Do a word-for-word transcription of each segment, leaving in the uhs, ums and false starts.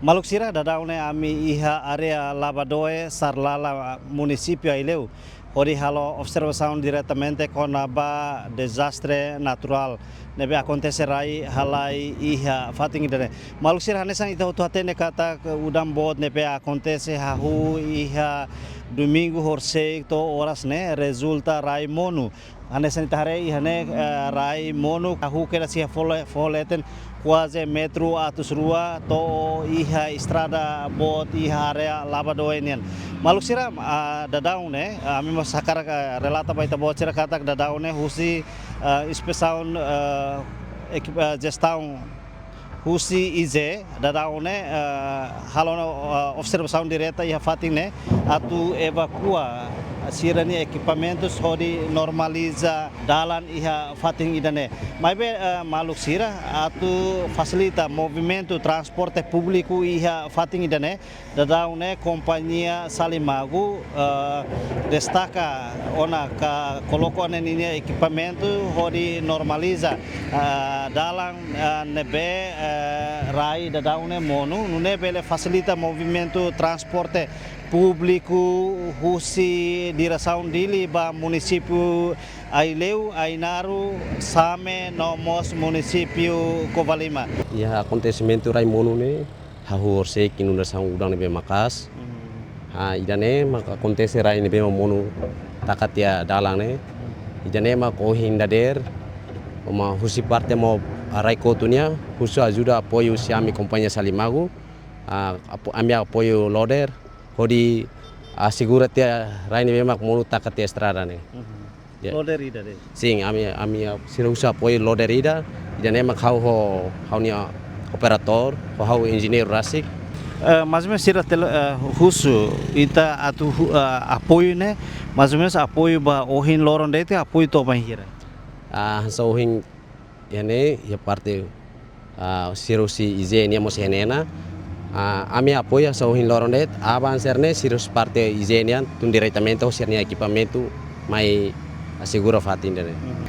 Maluk sira, daudaun ne'e ami iha área Labadoe, Sarlala, munisípiu Aileu, hodi halo observasaun diretamente kona-ba dezastre naturál ne'ebé akontese rai-halai iha fatin ida-ne'e. Maluk sira, hanesan ita hotu hatene katak udan boot ne'ebé akontese hahú iha domingu horisehik to'o oras ne'e rezulta rai monu. Hanesan ita haree iha ne'e, eh, rai monu hahú kedas iha foho le-, foho leten kuaze metru atus rua to'o iha estrada boot iha área Labadoe nian. Maluk sira, ah, daudaun ne'e, ah, ami mós hakarak, ah, relata ba ita-boot sira katak daudaun ne'e husi, ah, inspesaun, ah, ekip-, ah, jestaun husi IGE, daudaun ne'e, eh, halo, eh, observasaun direta iha fatin ne'e, atu evakua sira-nia ekipamentus hodi normaliza dalan iha fatin ida-ne'e. Maibé, eh, maluk sira, atu fasilita movimentu transporte públiku iha fatin ida-ne'e, daudaun ne'e kompañia Salimagu, eh, destaka ona ka koloka ona ninia ekipamentu hodi normaliza, eh, dalan, eh, ne'ebé, eh, rai daudaun ne'e monu, nune'e bele fasilita movimentu transporte públiku husi diresaun Dili ba munisípiu Aileu, Ainaro, Same, no mós munisípiu Covalima. Iha akontesimentu rai monu ne'e, hahú horisehik inundasaun udan ne'ebé maka'as. Hmm. Ah, ida-ne'e mak akontese rai ne'ebé mak monu taka tiha dalan ne'e. Hmm. Ida-ne'e mak ohin dadeer, mak husi parte MOP Rai-Kotu nian, husu ajuda apoiu husi ami kompañia Salimagu, ah, apo-, ami apoiu loader, hodi asegura tiha rai ne'ebé mak monu taka tiha estrada ne'e. Mhm. Ya. Loader ida de'it? Sin, ami, ami, ah, sira husu apoiu loader ida, ida-ne'e mak ha'u ho, ha'u-nia operadór, ho ha'u enjeñeiru rasik. Eh, mais ou menus sira tele, eh, husu, ita atu hu-, eh, apoiu ne'e, mais ou menus apoiu ba ohin loron de'it, apoiu to'o bainhira? Ah, hanesan ohin, iha ne'e, iha parte, ah, sira husi IGE nian mós iha ne'e ona. Ah, ami apoiu hanesan ohin loron de'it, aban sira-ne'e sira husi parte IGE nian tun diretamente ho sira-nia ekipamentu mai asegura fatin ida-ne'e. Mhm.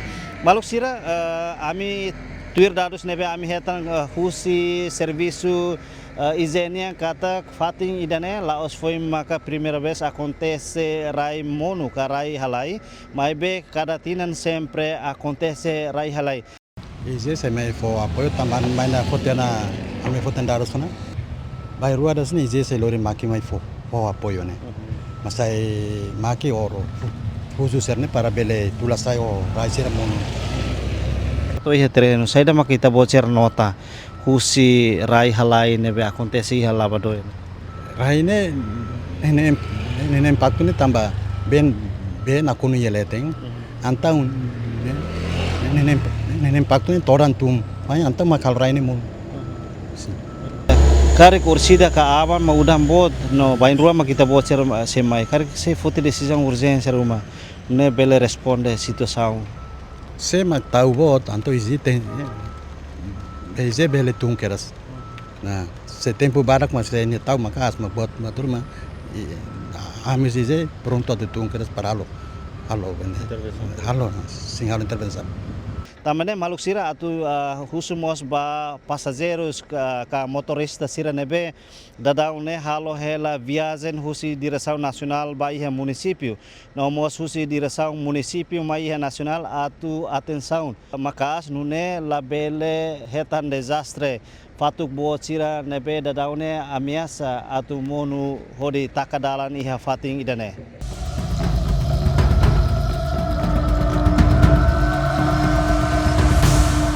Maluk sira, eh, ami tuir dadus ne'ebé ami hetan, eh, husi servisu, eh, IGE nian katak fatin ida-ne'e la'ós foin maka primeira vez akontese rai monu ka rai-halai, maibé kada tinan sempre akontese rai-halai. IGE sei mai fó apoiu tanba ami mai foti ona, ami foti ona dadus ona. Bainrua das ne'e IGE sei lori mákina mai fó, fó apoiu ne'e. Mhm. Mas sai mákina oras, husu sira-ne'e para bele tula sai ho rai sira monu. To'o iha terrenu, saida mak ita-boot sira nota husi rai-halai ne'ebé akontese iha Labadoe? Rai ne'e, ne'e, ne'e, ne'e impaktu ne'e tanba been, been nakonu iha leten. Mhm. Entaun, ne'e, ne'e, ne'e, ne'e impaktu ne'e todan tun. Mai entaun mak halo rai ne'e monu. Mhm. Sin. Karik orsida ka aban mak udan boot no bainrua mak ita-boot sira, eh, sei mai. Karik sé foti desizaun urjénsia ruma ne'e bele responde situasaun. Sé mak tau boot, entaun IGE, eh, IGE bele tun kedas. Nah, se tempu badak mak se nia tau maka'as mak boot mak tuur mak, i, ami IGE prontu atu tun kedas para halo, halo, intervensaun. Halo, sin halo intervensaun. Tanba ne'e maluk sira atu, ah, husu mós ba pasajeirus ka, ka motorista sira ne'ebé daudaun ne'e halo hela viajen husi diresaun nasionál ba iha munisípiu, no mós husi diresaun munisípiu mai iha nasionál atu atensaun maka'as nune'e labele hetan dezastre fatuk boot sira ne'ebé daudaun ne'e ameasa atu monu hodi taka dalan iha fatin ida-ne'e.